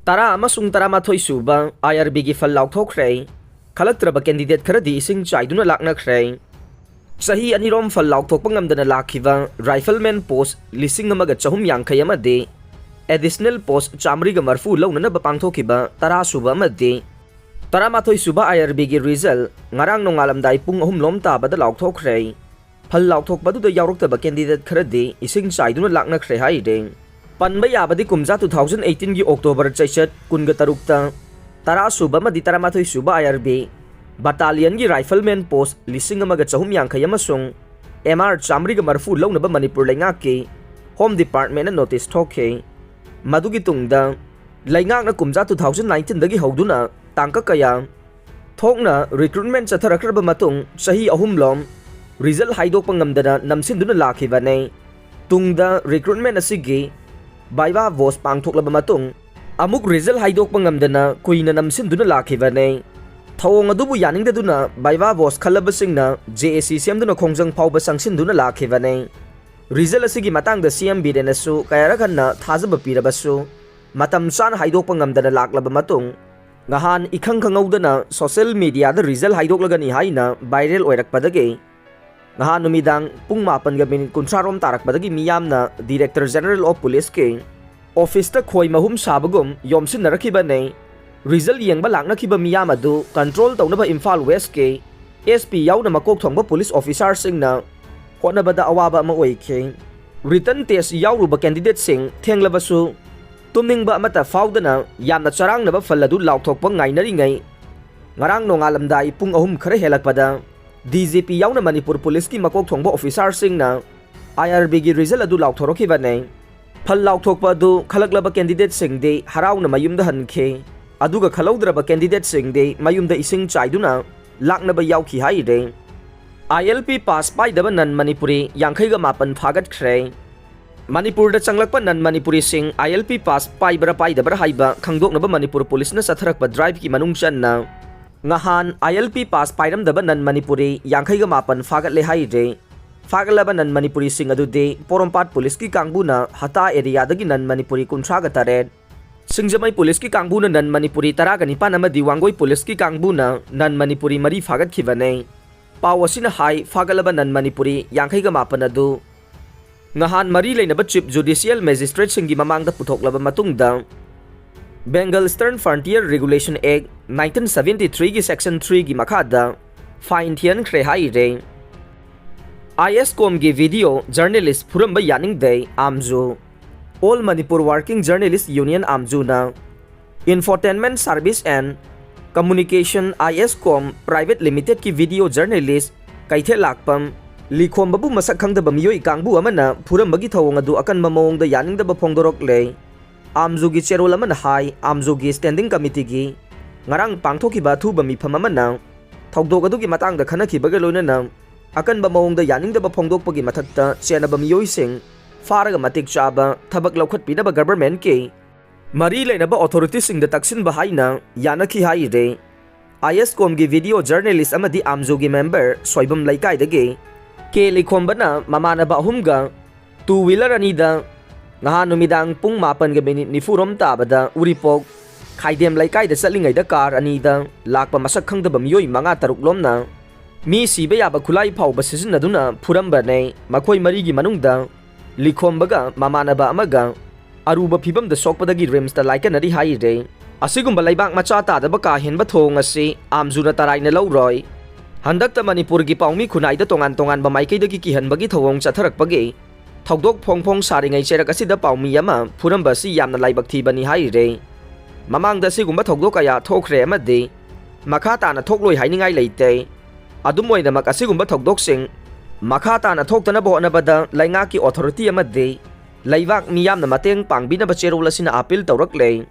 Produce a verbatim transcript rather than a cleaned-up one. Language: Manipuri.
ꯇꯔꯥ ꯑꯃꯁꯨꯡ ꯇꯔꯥꯃꯥꯊꯣꯏ ꯁꯨꯕ IRBꯒꯤ ꯐꯜ ꯂꯥꯎꯊꯣꯛꯈ꯭ꯔꯦ꯫ ꯈꯜꯂꯛꯇ꯭ꯔꯕ candidate ꯈꯔꯗꯤ ꯏꯁꯤꯡ ꯆꯥꯏꯗꯨꯅ ꯂꯥꯛꯅꯈ꯭ꯔꯦ꯫ ꯆꯍꯤ ꯑꯅꯤꯔꯣꯝ ꯐꯜ ꯂꯥꯎꯊꯣꯛꯄ ꯉꯝꯗꯅ ꯂꯥꯛꯈꯤꯕ rifleman post ꯂꯤꯁꯤꯡ ꯑꯃꯒ ꯆꯍꯨꯝ ꯌꯥꯡꯈꯩ ꯑꯃꯗꯤ additional post ꯆꯥꯃꯔꯤꯒ ꯃꯔꯐꯨ ꯂꯧꯅꯅꯕ ꯄꯥꯡꯊꯣꯛꯈꯤꯕ ꯇꯔꯥ ꯁꯨꯕ ꯑꯃꯗꯤ ꯇꯔꯥꯃꯥꯊꯣꯏ ꯁꯨꯕ IRBꯒꯤ result ꯉꯔꯥꯡ ꯅꯣꯡꯉꯥꯜꯂꯝꯗꯥꯏ ꯄꯨꯡ ꯑꯍꯨꯝ ꯂꯣꯝ ꯇꯥꯕꯗ ꯂꯥꯎꯊꯣꯛꯈ꯭ꯔꯦ꯫ ꯐꯜ ꯂꯥꯎꯊꯣꯛꯄꯗꯨꯗ ꯌꯥꯎꯔꯛꯇꯕ candidate ꯈꯔꯗꯤ ꯏꯁꯤꯡ ꯆꯥꯏꯗꯨꯅ ꯂꯥꯛꯅꯈ꯭ꯔꯦ ꯍꯥꯏꯔꯦ꯫ ꯄꯟꯕ ꯌꯥꯕꯗꯤ ꯀꯨꯝꯖꯥ two thousand eighteenꯒꯤ October ꯆꯩꯆꯠ ꯀꯨꯟꯒ ꯇꯔꯨꯛꯇ ꯇꯔꯥ ꯁꯨꯕ ꯑꯃꯗꯤ ꯇꯔꯥꯃꯥꯊꯣꯏ ꯁꯨꯕ IRB battalionꯒꯤ rifleman post ꯂꯤꯁꯤꯡ ꯑꯃꯒ ꯆꯍꯨꯝ ꯌꯥꯡꯈꯩ ꯑꯃꯁꯨꯡ MR ꯆꯥꯃꯔꯤꯒ ꯃꯔꯐꯨ ꯂꯧꯅꯕ ꯃꯅꯤꯄꯨꯔ ꯂꯩꯉꯥꯛꯀꯤ Home Departmentꯅ notice ꯊꯣꯛꯈꯤ꯫ ꯃꯗꯨꯒꯤ ꯇꯨꯡꯗ ꯂꯩꯉꯥꯛꯅ ꯀꯨꯝꯖꯥ two thousand nineteenꯗꯒꯤ ꯍꯧꯗꯨꯅ ꯇꯥꯡꯀꯛ ꯀꯌꯥ ꯊꯣꯛꯅ recruitment ꯆꯠꯊꯔꯛꯈ꯭ꯔꯕ ꯃꯇꯨꯡ ꯆꯍꯤ ꯑꯍꯨꯝꯂꯣꯝ result ꯍꯥꯏꯗꯣꯛꯄ ꯉꯝꯗꯅ ꯅꯝꯁꯤꯟꯗꯨꯅ ꯂꯥꯛꯈꯤꯕꯅꯤ꯫ ꯇꯨꯡꯗ recruitment ꯑꯁꯤꯒꯤ viva voce ꯄꯥꯡꯊꯣꯛꯂꯕ ꯃꯇꯨꯡ ꯑꯃꯨꯛ result ꯍꯥꯏꯗꯣꯛꯄ ꯉꯝꯗꯅ ꯀꯨꯏꯅ ꯅꯝꯁꯤꯟꯗꯨꯅ ꯂꯥꯛꯈꯤꯕꯅꯤ꯫ ꯊꯧꯑꯣꯡ ꯑꯗꯨꯕꯨ ꯌꯥꯅꯤꯡꯗꯗꯨꯅ viva voce ꯈꯜꯂꯕꯁꯤꯡꯅ JAC ꯁꯦꯝꯗꯨꯅ ꯈꯣꯡꯖꯪ ꯐꯥꯎꯕ ꯆꯪꯁꯤꯟꯗꯨꯅ ꯂꯥꯛꯈꯤꯕꯅꯤ꯫ Result ꯑꯁꯤꯒꯤ ꯃꯇꯥꯡꯗ CM ꯕꯤꯔꯦꯟꯅꯁꯨ ꯀꯌꯥꯔꯛ ꯍꯟꯅ ꯊꯥꯖꯕ ꯄꯤꯔꯕꯁꯨ ꯃꯇꯝ ꯆꯥꯅ ꯍꯥꯏꯗꯣꯛꯄ ꯉꯝꯗꯅ ꯂꯥꯛꯂꯕ ꯃꯇꯨꯡ ꯉꯍꯥꯟ ꯏꯈꯪ ꯈꯪꯍꯧꯗꯅ social mediaꯗ result ꯍꯥꯏꯗꯣꯛꯂꯒꯅꯤ ꯍꯥꯏꯅ viral ꯑꯣꯏꯔꯛꯄꯗꯒꯤ ꯉꯍꯥꯟ ꯅꯨꯃꯤꯗꯥꯡ ꯄꯨꯡ ꯃꯥꯄꯟꯒ minute ꯀꯨꯟꯊ꯭ꯔꯥ ꯔꯣꯝ ꯇꯥꯔꯛꯄꯗꯒꯤ ꯃꯤꯌꯥꯝꯅ Director General of Policeꯀꯤ officeꯇ ꯈꯣꯏ ꯃꯍꯨꯝ ꯁꯥꯕꯒꯨꯝ ꯌꯣꯝꯁꯤꯟꯅꯔꯛꯈꯤꯕꯅꯤ꯫ Result ꯌꯦꯡꯕ ꯂꯥꯛꯅꯈꯤꯕ ꯃꯤꯌꯥꯝ ꯑꯗꯨ control ꯇꯧꯅꯕ ꯏꯝꯐꯥꯜ Westꯀꯤ SP ꯌꯥꯎꯅ ꯃꯀꯣꯛ ꯊꯣꯡꯕ police officerꯁꯤꯡꯅ ꯍꯣꯠꯅꯕꯗ ꯑꯋꯥꯕ ꯑꯃ ꯑꯣꯏꯈꯤ꯫ Written test ꯌꯥꯎꯔꯨꯕ candidateꯁꯤꯡ ꯊꯦꯡꯂꯕꯁꯨ ꯇꯨꯝꯅꯤꯡꯕ ꯑꯃꯠꯇ ꯐꯥꯎꯗꯅ ꯌꯥꯝꯅ ꯆꯔꯥꯡꯅꯕ ꯐꯜ ꯑꯗꯨ ꯂꯥꯎꯊꯣꯛꯄ ꯉꯥꯏꯅꯔꯤꯉꯩ ꯉꯔꯥꯡ ꯅꯣꯡꯉꯥꯜꯂꯝꯗꯥꯏ ꯄꯨꯡ ꯑꯍꯨꯝ ꯈꯔ ꯍꯦꯜꯂꯛꯄꯗ DGP ꯌꯥꯎꯅ ꯃꯅꯤꯄꯨꯔ policeꯀꯤ ꯃꯀꯣꯛ ꯊꯣꯡꯕ officerꯁꯤꯡꯅ IRBꯒꯤ result ꯑꯗꯨ ꯂꯥꯎꯊꯣꯔꯛꯈꯤꯕꯅꯤ꯫ ꯐꯜ ꯂꯥꯎꯊꯣꯛꯄ ꯑꯗꯨ ꯈꯜꯂꯛꯂꯕ candidateꯁꯤꯡꯗꯤ ꯍꯔꯥꯎꯅ ꯃꯌꯨꯝꯗ ꯍꯟꯈꯤ꯫ ꯑꯗꯨꯒ ꯈꯜꯍꯧꯗ꯭ꯔꯕ candidateꯁꯤꯡꯗꯤ ꯃꯌꯨꯝꯗ ꯏꯁꯤꯡ ꯆꯥꯏꯗꯨꯅ ꯂꯥꯛꯅꯕ ꯌꯥꯎꯈꯤ ꯍꯥꯏꯔꯦ꯫ ILP pass ꯄꯥꯏꯗꯕ non Manipuri ꯌꯥꯡꯈꯩꯒ ꯃꯥꯄꯟ ꯐꯥꯒꯠꯈ꯭ꯔꯦ꯫ ꯃꯅꯤꯄꯨꯔꯗ ꯆꯪꯂꯛꯄ non Manipuriꯁꯤꯡ ILP pass ꯄꯥꯏꯕ꯭ꯔꯥ ꯄꯥꯏꯗꯕ꯭ꯔꯥ ꯍꯥꯏꯕ ꯈꯪꯗꯣꯛꯅꯕ ꯃꯅꯤꯄꯨꯔ policeꯅ ꯆꯠꯊꯔꯛꯄ driveꯀꯤ ꯃꯅꯨꯡ ꯆꯟꯅ ꯉꯍꯥꯟ ILP pass ꯄꯥꯏꯔꯝꯗꯕ non Manipuri ꯌꯥꯡꯈꯩꯒ ꯃꯥꯄꯟ ꯐꯥꯒꯠꯂꯦ ꯍꯥꯏꯔꯦ꯫ ꯐꯥꯒꯠꯂꯕ non Manipuriꯁꯤꯡ ꯑꯗꯨꯗꯤ ꯄꯣꯔꯣꯝꯄꯥꯠ policeꯀꯤ ꯀꯥꯡꯕꯨꯅ ꯍꯇꯥ areaꯗꯒꯤ non Manipuri ꯀꯨꯟꯊ꯭ꯔꯥꯒ ꯇꯔꯦꯠ, ꯁꯤꯡꯖꯃꯩ ꯄꯨꯂꯤꯁꯀꯤ ꯀꯥꯡꯕꯨꯅ ꯅꯟ ꯃꯅꯤꯄꯨꯔꯤ ꯇꯔꯥꯒ ꯅꯤꯄꯥꯟ ꯑꯃꯗꯤ ꯋꯥꯡꯒꯣꯏ ꯄꯨꯂꯤꯁꯀꯤ ꯀꯥꯡꯕꯨꯅ ꯅꯟ ꯃꯅꯤꯄꯨꯔꯤ ꯃꯔꯤ ꯐꯥꯒꯠꯈꯤꯕꯅꯤ꯫ ꯄꯥꯎ ꯑꯁꯤꯅ ꯍꯥꯏ, ꯐꯥꯒꯠꯂꯕ ꯅꯟ ꯃꯅꯤꯄꯨꯔꯤ ꯌꯥꯡꯈꯩꯒ ꯃꯥꯄꯟ ꯑꯗꯨ ꯉꯍꯥꯟ ꯃꯔꯤ ꯂꯩꯅꯕ Chief Judicial Magistrateꯁꯤꯡꯒꯤ ꯃꯃꯥꯡꯗ ꯄꯨꯊꯣꯛꯂꯕ ꯃꯇꯨꯡꯗ, Bengal Eastern Frontier Regulation Act nineteen seventy threeꯒꯤ Section threeꯒꯤ ꯃꯈꯥꯗ fine ꯊꯤꯍꯟꯈ꯭ꯔꯦ ꯍꯥꯏꯔꯦ꯫ ISCOMꯒꯤ video journalist ꯐꯨꯔꯝꯕ ꯌꯥꯅꯤꯡꯗꯦ, ꯑꯥꯝꯖꯨ꯫ All Manipur Working Journalist Union, ꯑꯥꯝꯖꯨꯅ Infotainment Service and Communication, ISCOM Private Limitedꯀꯤ video journalist ꯀꯩꯊꯦꯜ ꯂꯥꯛꯄꯝ ꯂꯤꯈꯣꯝꯕꯕꯨ ꯃꯁꯛ ꯈꯪꯗꯕ ꯃꯤꯑꯣꯏ ꯀꯥꯡꯕꯨ ꯑꯃꯅ ꯐꯨꯔꯝꯕꯒꯤ ꯊꯧꯑꯣꯡ ꯑꯗꯨ ꯑꯀꯟꯕ ꯃꯑꯣꯡꯗ ꯌꯥꯅꯤꯡꯗꯕ ꯐꯣꯡꯗꯣꯔꯛꯂꯦ꯫ ꯑꯥꯝꯖꯨꯒꯤ ꯆꯦꯔꯣꯜ ꯑꯃꯅ ꯍꯥꯏ, ꯑꯥꯝꯖꯨꯒꯤ Standing Committeeꯒꯤ ꯉꯔꯥꯡ ꯄꯥꯡꯊꯣꯛꯈꯤꯕ ꯑꯊꯨꯕ ꯃꯤꯐꯝ ꯑꯃꯅ ꯊꯧꯗꯣꯛ ꯑꯗꯨꯒꯤ ꯃꯇꯥꯡꯗ ꯈꯟꯅꯈꯤꯕꯒ ꯂꯣꯏꯅꯅ ꯑꯀꯟꯕ ꯃꯑꯣꯡꯗ ꯌꯥꯅꯤꯡꯗꯕ ꯐꯣꯡꯗꯣꯛꯄꯒꯤ ꯃꯊꯛꯇ, ꯆꯦꯟꯅꯕ ꯃꯤꯑꯣꯏꯁꯤꯡ ꯐꯥꯔꯒ ꯃꯇꯤꯛ ꯆꯥꯕ ꯊꯕꯛ ꯂꯧꯈꯠꯄꯤꯅꯕ governmentꯀꯤ ꯃꯔꯤ ꯂꯩꯅꯕ authorityꯁꯤꯡꯗ ꯇꯛꯁꯤꯟꯕ ꯍꯥꯏꯅ ꯌꯥꯅꯈꯤ ꯍꯥꯏꯔꯦ꯫ ISCOMꯒꯤ video journalist ꯑꯃꯗꯤ ꯑꯥꯝꯖꯨꯒꯤ member ꯁꯣꯏꯕꯝ ꯂꯩꯀꯥꯏꯗꯒꯤ ꯀꯦ ꯂꯤꯈꯣꯝꯕꯅ ꯃꯃꯥꯟꯅꯕ ꯑꯍꯨꯝꯒ two wheeler ꯑꯅꯤꯗ ꯉꯍꯥꯟ ꯅꯨꯃꯤꯗꯥꯡ ꯄꯨꯡ ꯃꯥꯄꯟꯒ minute ꯅꯤꯐꯨꯔꯣꯝ ꯇꯥꯕꯗ ꯎꯔꯤꯄꯣꯛ ꯈꯥꯏꯗꯦꯝ ꯂꯩꯀꯥꯏꯗ ꯆꯠꯂꯤꯉꯩꯗ car ꯑꯅꯤꯗ ꯂꯥꯛꯄ ꯃꯁꯛ ꯈꯪꯗꯕ ꯃꯤꯑꯣꯏ ꯃꯉꯥ ꯇꯔꯨꯛ ꯂꯣꯝꯅ ꯃꯤ ꯁꯤꯕ ꯌꯥꯕ ꯈꯨꯠꯂꯥꯏ ꯐꯥꯎꯕ ꯁꯤꯖꯤꯟꯅꯗꯨꯅ ꯐꯨꯔꯝꯕꯅꯦ꯫ ꯃꯈꯣꯏ ꯃꯔꯤꯒꯤ ꯃꯅꯨꯡꯗ ꯂꯤꯈꯣꯝꯕꯒ ꯃꯃꯥꯟꯅꯕ ꯑꯃꯒ ꯑꯔꯨꯕ ꯐꯤꯕꯝꯗ ꯁꯣꯛꯄꯗꯒꯤ RIMSꯇ ꯂꯥꯏꯀꯠꯅꯔꯤ ꯍꯥꯏꯔꯦ꯫ ꯑꯁꯤꯒꯨꯝꯕ ꯂꯩꯕꯥꯛ ꯃꯆꯥ ꯇꯥꯗꯕ ꯀꯥ ꯍꯦꯟꯕ ꯊꯧꯑꯣꯡ ꯑꯁꯤ ꯑꯥꯝꯖꯨꯅ ꯇꯔꯥꯏꯅ ꯂꯧꯔꯣꯏ꯫ ꯍꯟꯗꯛꯇ ꯃꯅꯤꯄꯨꯔꯒꯤ ꯄꯥꯎꯃꯤ ꯈꯨꯟꯅꯥꯏꯗ ꯇꯣꯉꯥꯟ ꯇꯣꯉꯥꯟꯕ ꯃꯥꯏꯀꯩꯗꯒꯤ ꯀꯤꯍꯟꯕꯒꯤ ꯊꯧꯑꯣꯡ ꯆꯠꯊꯔꯛꯄꯒꯤ ꯊꯧꯗꯣꯛ ꯐꯣꯡ ꯐꯣꯡ ꯁꯥꯔꯤꯉꯩ ꯆꯩꯔꯛ ꯑꯁꯤꯗ ꯄꯥꯎꯃꯤ ꯑꯃ ꯐꯨꯔꯝꯕ ꯑꯁꯤ ꯌꯥꯝꯅ ꯂꯥꯏꯕꯛ ꯊꯤꯕꯅꯤ ꯍꯥꯏꯔꯦ꯫ ꯃꯃꯥꯡꯗ ꯑꯁꯤꯒꯨꯝꯕ ꯊꯧꯗꯣꯛ ꯀꯌꯥ ꯊꯣꯛꯈ꯭ꯔꯦ ꯑꯃꯗꯤ ꯃꯈꯥ ꯇꯥꯅ ꯊꯣꯛꯂꯣꯏ ꯍꯥꯏꯅꯤꯡꯉꯥꯏ ꯂꯩꯇꯦ꯫ ꯑꯗꯨꯝ ꯑꯣꯏꯅꯃꯛ, ꯑꯁꯤꯒꯨꯝꯕ ꯊꯧꯗꯣꯛꯁꯤꯡ ꯃꯈꯥ ꯇꯥꯅ ꯊꯣꯛꯇꯅꯕ ꯍꯣꯠꯅꯕꯗ ꯂꯩꯉꯥꯛꯀꯤ authority ꯑꯃꯗꯤ ꯂꯩꯕꯥꯛ ꯃꯤꯌꯥꯝꯅ ꯃꯇꯦꯡ ꯄꯥꯡꯕꯤꯅꯕ ꯆꯦꯔꯣꯜ ꯑꯁꯤꯅ appeal ꯇꯧꯔꯛꯂꯦ꯫